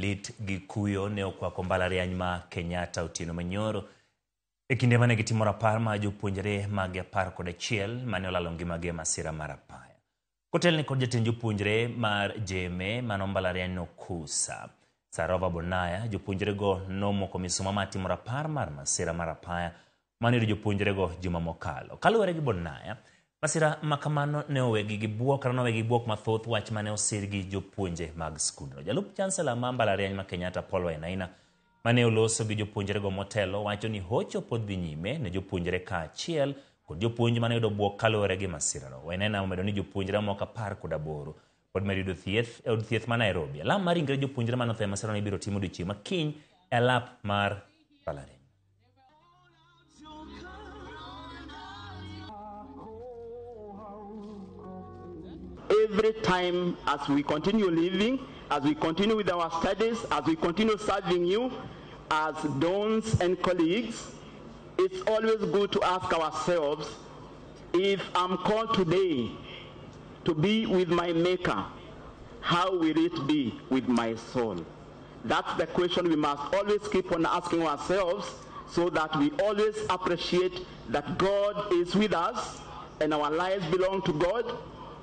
Lit gi kuyo ne okwako mbalariany ma Kenyatta otieno manyoro e kinde mane gitimo rapar mar jopuonjre mag 11 mane olalo ngimagi e masira mar apaya. Kotelni kod jatend jopuonjre mar JMA mano mbalariany no Kusa, Sarova Bonaya, jopuonjrego nomoko misuma mar timo rapar mar masira mar apaya mane oyudo jopuonjrego juma mokalo. Kaluwore gi Bonaya, masira ma kamano ne owegi gi buok kata nowegi gi buok mathoth wach mane osir gi jopuonje mag skundno. Jalup chancellor ma mbalariany ma Kenyatta Paul Wainaina mane oloso gi jopuonjrego motelo wacho ni hocho pod dhi nyime ne jopuonjre kaachiel kod jopuonj mane oyudo buok kaluwore gi masirano. Wainaina omedo ni jopuonjre mamoko 18 pod medo yudo thieth e od thieth ma Nairobi. Alam mar ringre jopuonjre mane otho e masirano ibiro tim odiochieng' ma kiny e alap mar mbalariany. Every time as we continue living, as we continue with our studies, as we continue serving you as dons and colleagues, it's always good to ask ourselves, if I'm called today to be with my Maker, how will it be with my soul? That's the question we must always keep on asking ourselves, so that we always appreciate that God is with us and our lives belong to God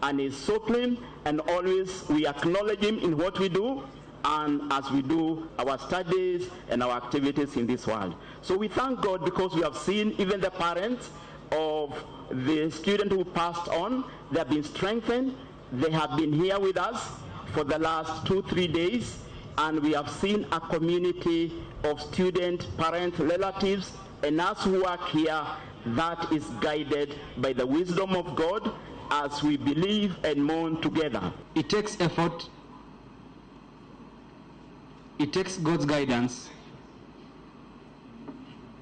and is supreme, and always we acknowledge Him in what we do and as we do our studies and our activities in this world. So we thank God because we have seen even the parents of the student who passed on, they have been strengthened, they have been here with us for the last 2-3 days, and we have seen a community of student, parents, relatives, and us who work here that is guided by the wisdom of God as we believe and mourn together. It takes effort, it takes God's guidance,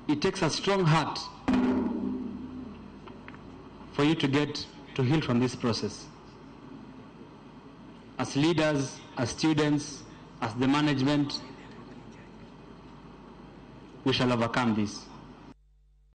it takes a strong heart for you to get to heal from this process. As leaders, as students, as the management, we shall overcome this.